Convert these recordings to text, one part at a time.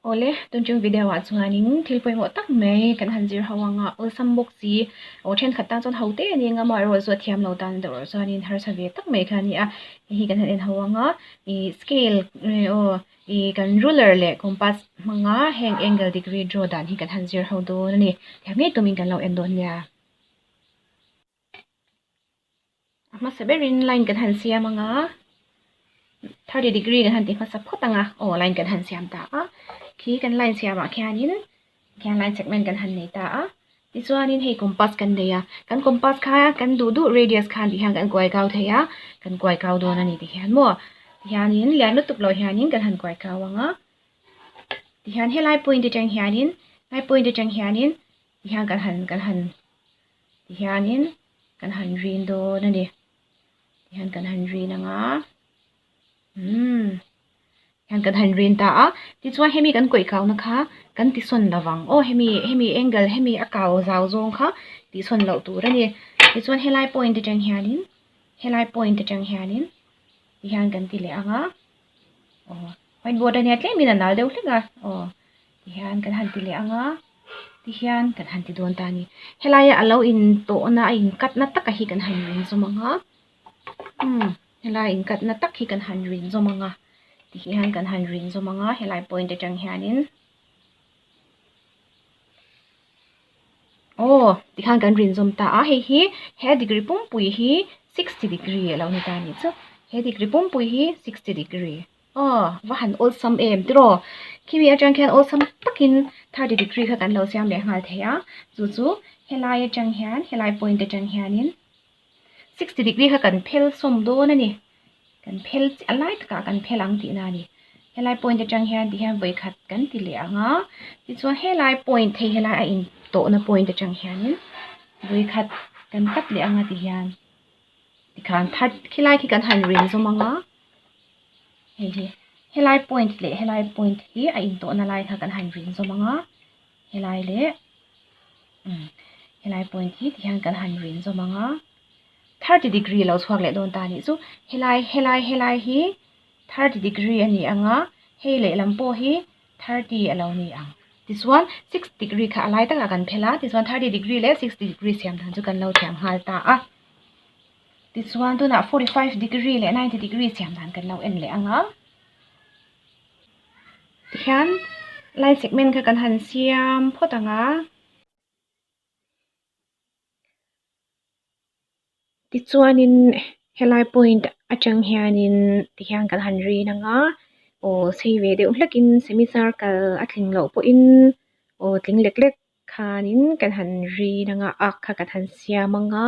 Awle, tun chung video ah chuanin thil pawimawh tak mai kan han zir ho anga awlsam bawk si aw thenkhat tan chuan ho te a ni anga amaherawh chu a thiam lo tan deuh erawh chuanin harsa ve tak mai kha a ni a, hei hi kan han en ho anga ih scale aw ih kan ruler leh compass hmanga heng angle degree draw dan hi kan han zir ho dawn a ni, thiam ngei tumin kan lo en dawn nia. A hmasa berin line kan han siam anga 30 degree kan han ti hmasa phawt anga aw line kan han siam ta a khi kan line siamah khianin khian line segment kan han nei ta a tichuanin hei compass kan nei a kan compass kha kan duh duh radius khan ti hian kan kuai kau thei a kan kuai kau dawn a ni ti hian maw tihianin lian lutuk loh hianin kan han kuai kau anga tihian helai point atang hianin helai point atang hianin tihian kan han kan han Tihianin kan han rin dawn a ni. Tihian kan han rin anga. Umm. Tihian kan han rin ta a. Tichuan hemi kan kawih kauna kha kan tisawn lovang. Aw hemi hemi angle hemi a kau zau zawng kha tisawn loh tur a ni. Tichuan helai point atang hianin helai point atang hianin tihian kan ti leh anga. Aw whiteboard ania tlemin a nal deuh hlek a. Aw tihian kan han ti leh anga. Tihian kan han ti dawn ta a ni. Helaia a lo intawhna a inkatna taka hi kan han rin zawm ang a. Umm helai inkatna tak hi kan han rin zawm ang a. Tihian kan han rin zawm ang a helai point atang hianin. Aw tikhan kan rin zawm ta a hei hi he degree pumpui hi 60 degree a lo ni ta a nih chu. He degree pumpui hi 60 degree. Aw, va han awlsam em tiraw? Khimi atang khian awlsam takin 30 degree kha kan lo siam leh nghal thei a, chu chu helai atang hian helai point atang hianin 60 degree kha kan phel sawm dawn a ni. Kan phel a lai takah kan phel ang tihna a ni. Helai point atang hian ti hian vawi khat kan ti leh ang a, tichuan helai point hei helai a intawhna point atang hianin vawi khat kan cut leh ang a ti hian tikhan third khilai khi kan han rin zawm ang a. Hei hi helai point leh helai point hi a intawhna lai kha kan han rin zawm ang a, helai leh umm helai point hi tihian kan han rin zawm ang a, 30 degree a lo chhuak leh dawn ta a nih chu, helai helai helai hi 30 degree a ni ang a, hei lehlam pawh hi 30 a lo ni ang. Tichuan 6 degree kha a lai takah kan phel a, tichuan 30 degree leh 60 degree siam dan chu kan lo thiam nghal ta a. Tichuan tunah 45 degree leh 90 degree siam dan kan lo en leh ang a. Tihian line segment kha kan han siam phawt ang a. Tichuanin helai point atang hianin tihian kan han rin ang a. Aw sei ve deuh hlekin semicircle a tling loh pawhin aw tling lek lek. Khanin kan han rin anga arc kha kan han siam anga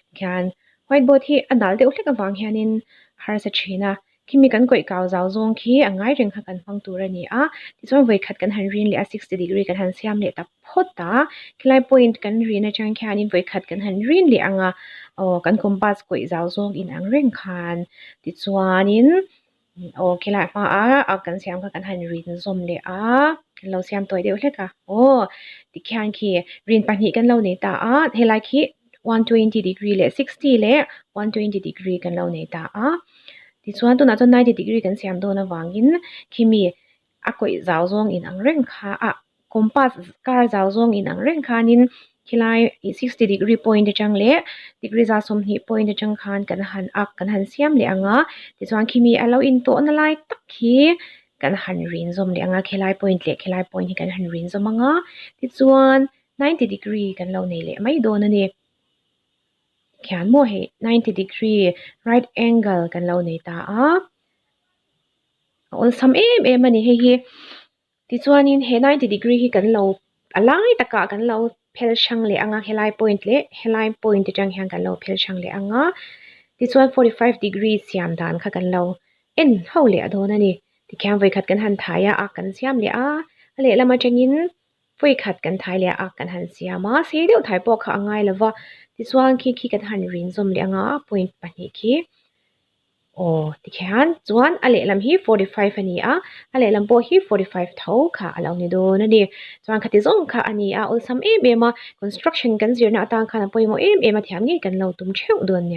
tikhian white board hi a nal deuh hlek avang hianin a harsa thin a khimi kan kawih kau zau zawng khi a ngai reng kha kan hmang tur a ni a tichuan vawikhat kan han rin leh a 60 degree kan han siam leh ta phawt a khilai point kan rin atang khianin vawikhat kan han rin leh anga aw kan compass kawih zau zawng inang reng khan tichuanin. Aw khilai hmaah a kan siam kha kan han rin zawm leh a kan lo siam tawi deuh hlek a aw tikhian khi rin pahnih kan lo nei ta a helai khi 120 degree leh 60 leh 120 degree kan lo nei ta a tichuan tunah chuan 90 degree kan siam dawn avangin khimi a kawih zau zawng in ang reng kha a compass kar zau zawng in ang reng khanin khilai ih 60 degree point atang leh degree za 20 point atang khan kan han ak kan han siam leh ang a tichuan khimi a lo intawhna lai tak hi kan han rin zawm leh ang a khilai point leh khilai point hi kan han rin zawm ang a tichuan 90 degree kan lo nei leh mai dawn a ni khian maw hei 90 degree right angle kan lo nei ta a. A awlsam em em a ni hei hi tichuanin he 90 degree hi kan lo a lai takah kan lo phel hrang leh ang a helai point leh helai point atang hian kan lo phel hrang leh ang a tichuan 45 degree siam dan kha kan lo en ho leh dawn a ni tikhian vawikhat kan han thai a a kan siam leh a a lehlam atangin vawikhat kan thai leh a kan han siam a sei deuh thai pawh kha a ngai lova tichuan khi khi kan han rin zawm leh ang a point pahnih khi. Aw tikhian chuan a lehlam hi 45 a ni a, a lehlam pawh hi 45 tho kha a lo ni dawn a ni. Chuan khati zawng kha a ni a, awlsam em em a, construction kan zirna atan khan a pawimawh em em a thiam ngei kan lo tum theuh dawn nia.